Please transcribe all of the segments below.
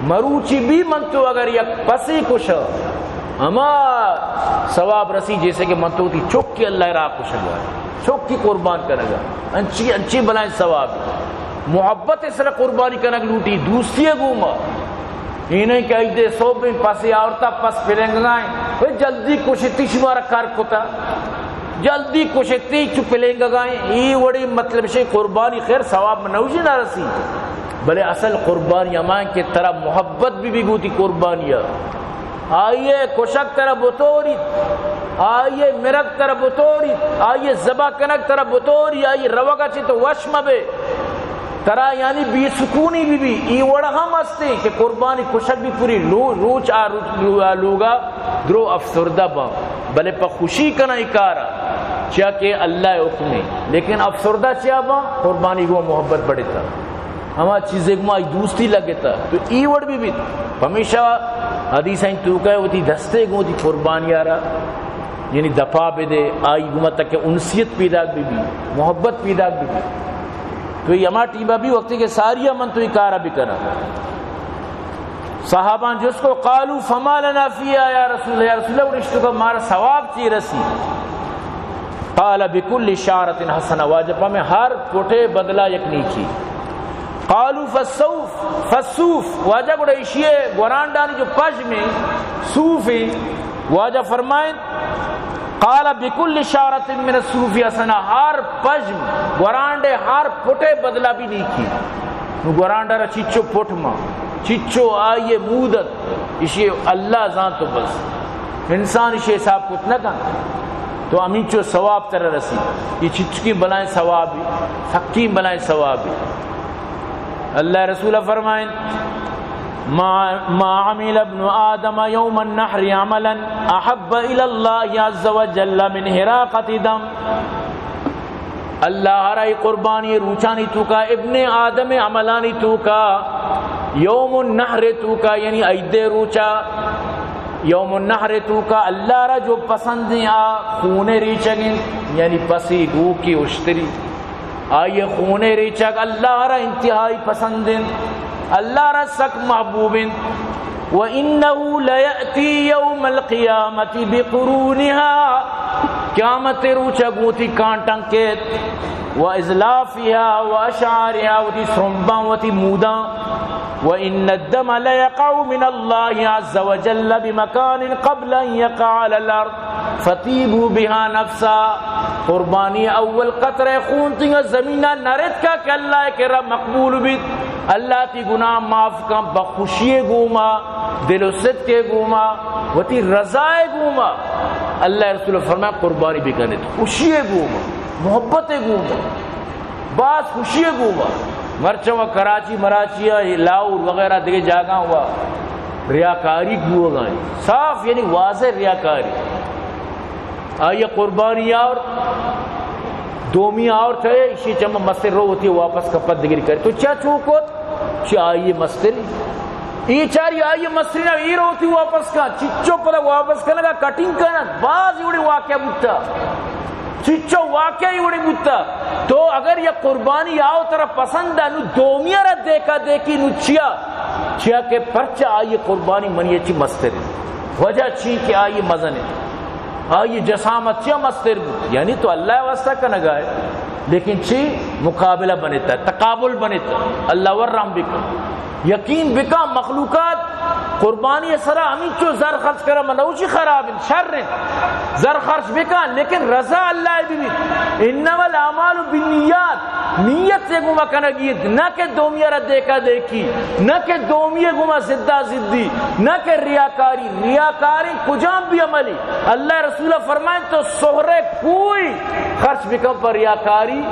مروچی بھی من تو اگر یک پسے کشاں، ہما ثواب رسی جیسے کہ من تو وتی چکی اللہ راہ کشگا، چکی قربان کنگا۔ انچی، انچی بلائیں ثواب۔ محبت سر قربانی کنگ لوٹی، دوستی گوما۔ اے نہیں کہ عید صبح پسے آورتا، پس پلنگائیں، جلدی کشتی شمارا کار کتا۔ جلدی کشتی چو پلینگگائیں، ای وڑی مطلب شے قربانی خیر ثواب نوشی نہ رسی۔ بلے اصل قربانی ہمائیں کہ ترا محبت بھی بھی گوتی قربانی۔ آئیے کشک ترا بطوری، آئیے مرگ ترا بطوری، آئیے ذبح کنگ ترا بطوری، آئیے روگا چی تو وش مبے۔ ترا یعنی بے سکونی بی بی، ای وڑ ہم ہستے کہ قربانی کشگ بی پوری لو-، روچ آ روچ لو-، آ لوگا درو افسردہ باں، بلے پہ خوشی کنا ای کارا، چیا کہ اللہ حکمے۔ لیکن افسردہ چیا باں؟ قربانی گو محبت بڑھتا، ہما چیزے گو ما دوستی لگتا، تو ای وڑ بی بیت۔ پمیشا حدیث این تو کہ وتی دستے گو تی قربانی آرا، یعنی دپا بدے، آئی گو ما تک انسیت پیدا بی بی، محبت پیدا بی بی۔ تو یہ ہما ٹیما بھی وقتی کہ ساری من تو یہ کارا بکناں۔ صحابان جس کو، قالوا فما لنا فيها يا رسول الله، یا رسول اللہ، ارشتو کا مارا ثواب چی رسی؟ قال بكل شعرة حسنة، واجہ پہ میں ہر پٹے بدلہ یک نیکی۔ قالوا فالصوف، فالصوف، واجہ گڑا اشیے گورانڈانی جو پژمیں صوفیں، واجہ فرمائیں، قال بكل شعرة من الصوف حسنة، ہر پژم گورانڈے ہر پٹے بدلہ بھی نیکی۔ نو گورانڈا را چچو پٹ ما، چچو آئیے مودت، اشی اللہ زانت و بس۔ انسان اشی حساب کت نہ کن، تو ہمینچو ثواب ترا رسی۔ یہ چچکی بلائیں ثوابی، سکیں بلائیں ثوابی۔ اللہ رسول فرمائیں، ما، ما عمل ابن آدم يوم النحر عملا أحب إلى الله عز وجل من هراقة دم۔ اللہ را ای قربانی روچانی توکا، ابن آدم عملانی توکا، یوم النحر توکا، یعنی عید روچا، یوم النحر توکا اللہ را جو پسندیں آ خون ریچگیں، یعنی پسی گوکی اشتری۔ آئی خون ریچگ اللہ را انتہائی پسند انت، اللہ را سک محبوب انت۔ وإنه ليأتي يوم القيامة بقرونها، قیامت روچ گوتی کانٹاں کیت، وأظلافها وأشعارها، وتی سرمباں وتی موداں۔ وإن الدم ليقع من الله عز وجل بمكان قبل أن يقع على الأرض فطيبوا بها نفسا۔ قربانی اول قطرہ خون تنگا زمینہ نرتکا کہ اللہ کرا مقبول بیت، اللہ تی گناہ معاف کن، بخوشی گوما، دل و صدق گوما، وتی رضا گوما۔ اللہ رسول فرمائے قربانی بکنت، خوشی گوما، محبت گوما، باز خوشی گوما۔ مرچا و کراچی مراچی لاہور وغیرہ دیگہ جاگاں و ریاکاری بوگا انت، صاف یعنی واضح ریاکاری۔ آئی قربانی آورت، دومی آورت ہے، اشی چم مستر رو ہوتی واپس کپت دگری کرے۔ تو چیا چو کت؟ چی آئی مستری؟ ای چاری آئی مستری نا ای رو ہوتی واپس کن۔ چچو پدا واپس کنگا کٹنگ کنن۔ باز ایوڑی واقعہ بوتا۔ چچو واقعہ ایوڑی بوتا۔ تو اگر یک قربانی آو ترا پسند ہے، نو دومی را دیکھا دیکھی، نو چیا؟ چیا کہ پرچا آئی قربانی منی چی مستری۔ وجہ چی کہ آئی مزن ہے۔ آئی جسامت چیا مستر بوت؟ یعنی تو اللہ واسطہ کنگا ہے، لیکن چی مقابلہ بنتا، تقابل بنتا، اللہ ورام بکن، یقین بکن مخلوقات قربانی سرا ہمینچو زر خرچ کرا، من نوشی خراب انت، شر انت، زر خرچ بکن، لیکن رضا اللہ بی بی۔ انما الاعمال بالنیات، نیت سے گما کنگی انت، نہ کہ دومی را دیکھا دیکھی، نہ کہ دومی گما زدا زدی، نہ کہ ریاکاری۔ ریاکاری کجام بھی عملی۔ اللہ رسول فرمائیں تو سہرے کوئی خرچ بکن پر ریاکاری،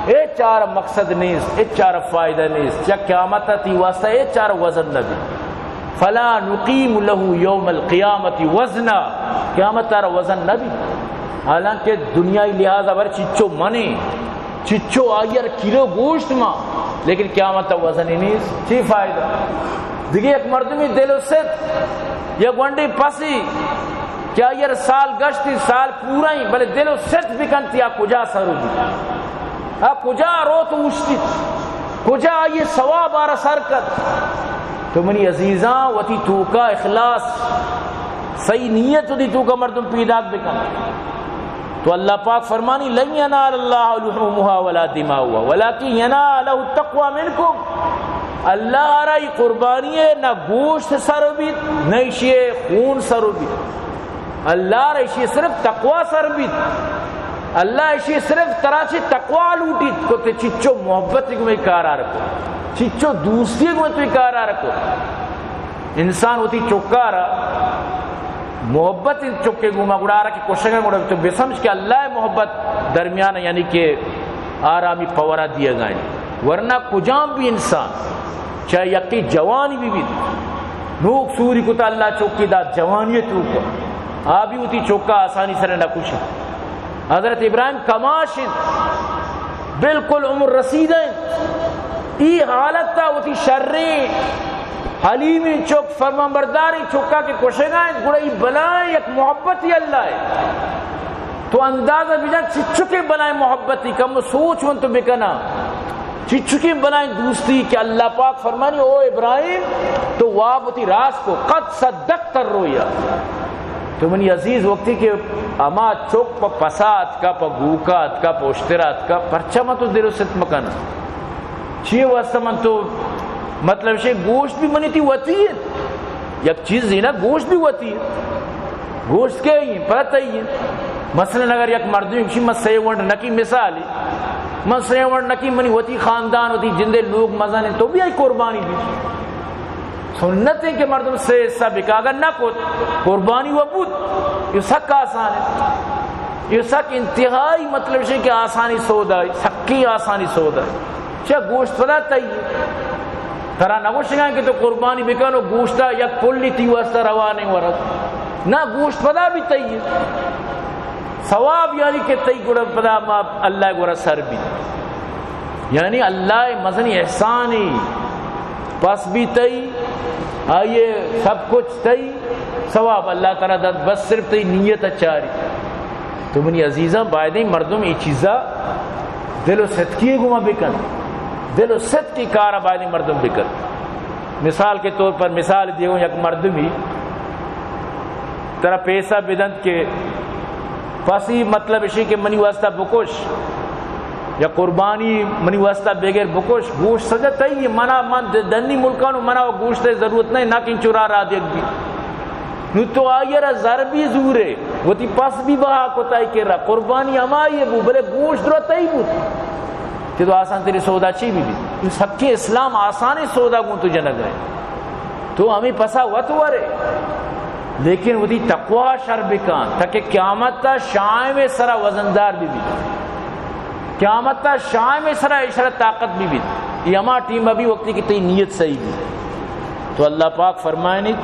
اے چار مقصد نیست، اے چار فائدہ نیست، چا قیامت تی واسطہ اے چار وزن نبی۔ فلا نقیم له یوم القیامت وزنا، قیامت تارا وزن نبی۔ حالانکہ دنیای لحاظ بر چچو منی، چچو آئیر کلو گوشت ما، لیکن قیامت وزنی نیست، چی فائدہ؟ دیگه یک مردمی دل و ست، یک گونڈی پسی کہ آئیر سال گشتی، سال پورا ہی، بلے دل و ست بکنتی آ کجا سر ہو دی؟ آ کجا روت اوشتی؟ کجا آئی ثواب آرا سر کت؟ تو منی عزیزاں، وتی توکا اخلاص، صحیح نیت وتی توکا مردم پیداک بکن۔ تو اللہ پاک فرمانی، لن ینال اللہ لحومها ولا دماؤها ولکن ینالہ التقوی منکم۔ اللہ را ای قربانی ہے، نہ گوشت سر بیت، نہ اشی خون سر بیت۔ اللہ را اشی صرف تقوی سر بیت۔ اللہ اشی صرف ترا چی تقوی لوٹیت، کو تے چچو محبت گمے کارا رکو، چچو دوستی گمے توی کارا رکو۔ انسان وتی چکا را محبت انت چکے گوما، گڑا آرا کہ کشگا، گڑا تو بسمجھ کہ اللہ محبت درمیان، یعنی کہ آرامی پورا دیگا انت۔ ورنہ کجام بھی انسان، چاہے یکی جوانی بھی بیت، نوک سوری کتا اللہ چکی دات جوانی توکا، آ بھی وتی چکا آسانی سر نہ کشی۔ حضرت ابراہیم کماش انت، بالکل عمر رسیدہ انت، ای حالت تا وتی شریں حلیمیں چک، فرمانبرداریں چکا کہ کشگا انت، گڑا ای بلائیں یک محبتی اللہ ہے۔ تو اندازہ بجن چچکے بلائیں محبتی، کم سوچ من تو بکنا، چچکے بلائیں دوستی کہ اللہ پاک فرمانی، او ابراہیم، تو واب وتی راست کو، قد صدقت الرؤیا۔ تو منی عزیز، وقتی کہ اما چک پہ پسا اتکا، پہ گوکا اتکا، پہ اشترا اتکا، پرچا من تو دل و ست مکنا؟ چی واسطہ من تو، مطلب شے گوشت بھی منی تی وتی ہے۔ یک چیز دینا، گوشت بھی وتی ہے۔ گوشت کے ہی پتہ ہی ہے۔ مثلاً اگر یک مردمی کشی، من سے ونڈ نکی، مثالی، من سے ونڈ نکی، منی وتی خاندان، وتی جندے لوگ مزن ہیں، تو بھی آئی قربانی بھی۔ سنت ہے کہ مردم سے حصہ بکا، اگر نہ کو قربانی و بود، یہ سک آسان ہے۔ یہ سک انتہائی، مطلب شے کہ آسانی سودا ہے، سکی آسانی سودا ہے۔ چہ گوشت پدا تئی۔ ترا نگوشگاں کہ تو قربانی بکن و گوشتا یک پلی تی واسطہ روا نہیں ورد۔ نہ، گوشت پدا بھی تئی۔ ثواب یعنی کہ تئی گڑا پدا ما اللہ گورا سر بھی۔ یعنی اللہ مزنی احسانی، پس بھی تئی، آئیے سب کچھ تئی، ثواب اللہ تعالیٰ داد، بس صرف تئی نیت چاری۔ تو منی عزیزاں، بایدیں مردم ای چیزا دل و صدقی گما بکن، دل و صدقی کارا بایدیں مردم بکن۔ مثال کے طور پر، مثال دیو، یک مردمی ترا پیسہ بدنت کہ پسی، مطلب اشی کہ منی واسطہ بکش یا قربانی منی واسطہ بگر بکش، گوشت سجا تئی، منا من د-، دنی ملکانو، منا و گوشت ضرورت نہیں، نہ کہ انچو را را دیگ بھی۔ نو تو آئی را ضربی زورے، وتی پس بھی بہا کتائی کرا، قربانی ہمائی بو، بلے گوشت درا تئی بو۔ کہ تو آسان تری سودا چی بھی بھی۔ تو سب کے اسلام آسان سودا گون تو جنگ ہے۔ تو ہمیں پسا وت ورے، لیکن وتی تقوی شر بکن، تاکہ قیامت تا شائم سرا وزندار بھی بھی۔ قیامت تا شائم سرا اشرا طاقت بھی بھی۔ یہ ہما ٹیم ابھی وقتی کہ تئی نیت صحیح بھی۔ تو اللہ پاک فرمائنیت،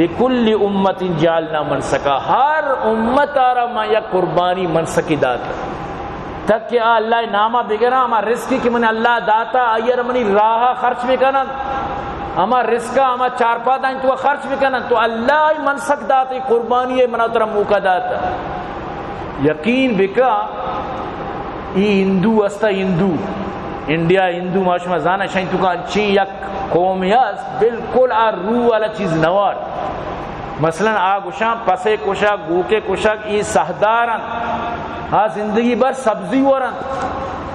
لکل امت جعلنا منسکا، ہر امت آرا ما یک قربانی منسکی دات۔ تک کہ آ اللہ نامہ بگراں، ہما رزقی کہ من اللہ داتا، آئی ء منی راہ خرچ بکنن، ہما رزق ء ہما چارپادانی تو خرچ بکنن، تو اللہ ء منسک دات، اے قربانی ء منا ترا موقع دات۔ یقین بکا، ای ہندو استا، ہندو، انڈیا ہندو، ما شما زانا شاین تو کا چی یک قومی است، بالکل آ روح والا چیز نوار۔ مثلاً آ گوشاں پسے کشگ، گوکے کشگ، ای سہدار انت۔ آ زندگی بھر سبزی ور انت۔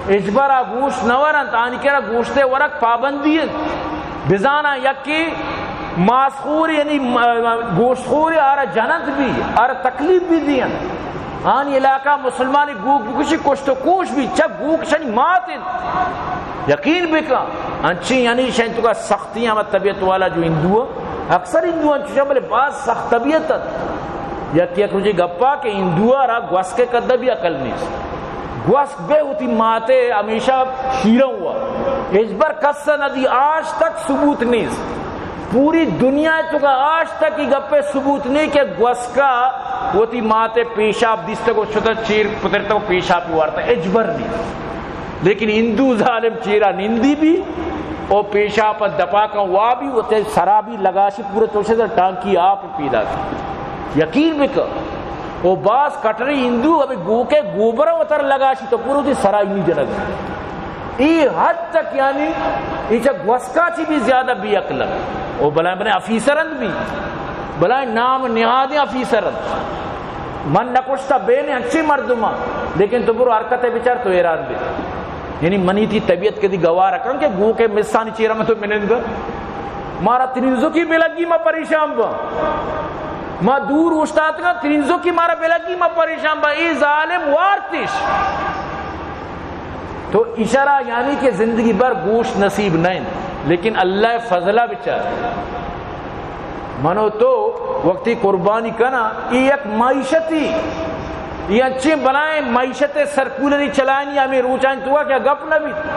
ہچبر آ گوشت نہ ور انت۔ آنی کرا گوشتے ورگ پابندی انت۔ بزاناں یکے ماس خور، یعنی م-، م-، گوشت خور، آرا جنت بھی، آرا تکلیف بھی دی انت۔ آنی علاقہ مسلمانی گوک بکشی، کشت و کوش بھی، چہ گوک شنی مات انت۔ یقین بکن، انچیں یعنی شاید تو کا سختی ہم طبیعت والا جو ہندو ہے، اکثر ہندو ہیں چوشا، بلے باز سخت طبیعت ہے۔ یک یک روچے گپا کہ ہندو را گوسک کدہ بھی عقل نیست۔ گوسک بے ہوتی ماتے ہمیشہ شیرا ہوا۔ ہچبر کس نہ دی، آج تک ثبوت نیست۔ پوری دنیا تو کا آج تک یہ گپے ثبوت نہیں کہ گوسکا وتی ماتے پیشاب دیستگ و شتہ چیر پترتگ و پیشاب وارتا، ہچبر نہیں۔ لیکن ہندو ظالم چیرا نندی بھی، او پیشاب دپا کن وا بھی، وتے سرا بھی لگاشی پورے توشے در ٹانکی آپ پیدا کی۔ یقین بکن، او باز کٹری ہندو ابھی گوکے گوبر وتر لگاشی تو پورو دی سرا ہی جنگ۔ ای حد تک یعنی ای چا گوسکا چی بھی زیادہ بے عقل ہے۔ او بلائیں بلائیں آفیسر انت بی، بلائیں نام نہادیں آفیسر انت۔ من نکشتہ بین انچیں مردماں، لیکن تو برو حرکت بچار تو حیران بی۔ یعنی منی تئی طبیعت کدی گوار کن کہ گوکے مسانی چیرا من تو منند۔ مارا ترینزوکی بلگی ما پریشان با۔ ما دور اوشتاتگاں، ترینزوکی مارا بلگی ما پریشان با۔ اے ظالم وارتش۔ تو اشارہ یعنی کہ زندگی بھر گوشت نصیب نہ انت، لیکن اللہ فضلہ بچار۔ من و تو وقتی قربانی کنا، اے یک معیشتی، اے انچیں بلائیں معیشت سرکولری چلائنی ہمیں روچان تو کیا گپ نہ بیت۔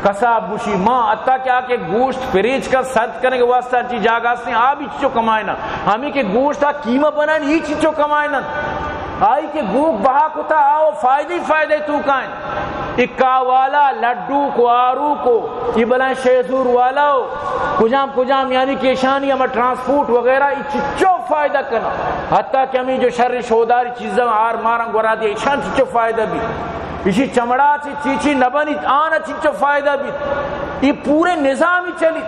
کساب گوشی ما حتی کہ آ کہ گوشت فریج کا سرد کرنے کے واسطہ چی جاگہ سے آ بھی چیچو کمائنا، ہمیں کہ گوشت آ قیمہ بنائیں یہ چیچو کمائنا۔ آئی کہ گوک بہا کتا آو فائدہ ہی فائدہ تو کائیں۔ اکا والا، لڈو کو، آرو کو، یہ بلائیں شیزور والا ہو، کجام کجام یعنی کہ اشانی ہم ٹرانسپورٹ وغیرہ یہ چچو فائدہ کنا۔ حتی کہ ہمیں جو شر شوداری چیزاں آر ماراں گورا دے، اشان چچو فائدہ بھی۔ اشی چمڑا چی چیچی نبنی، آنا چچو فائدہ بھی۔ یہ پورے نظام ہی چلی۔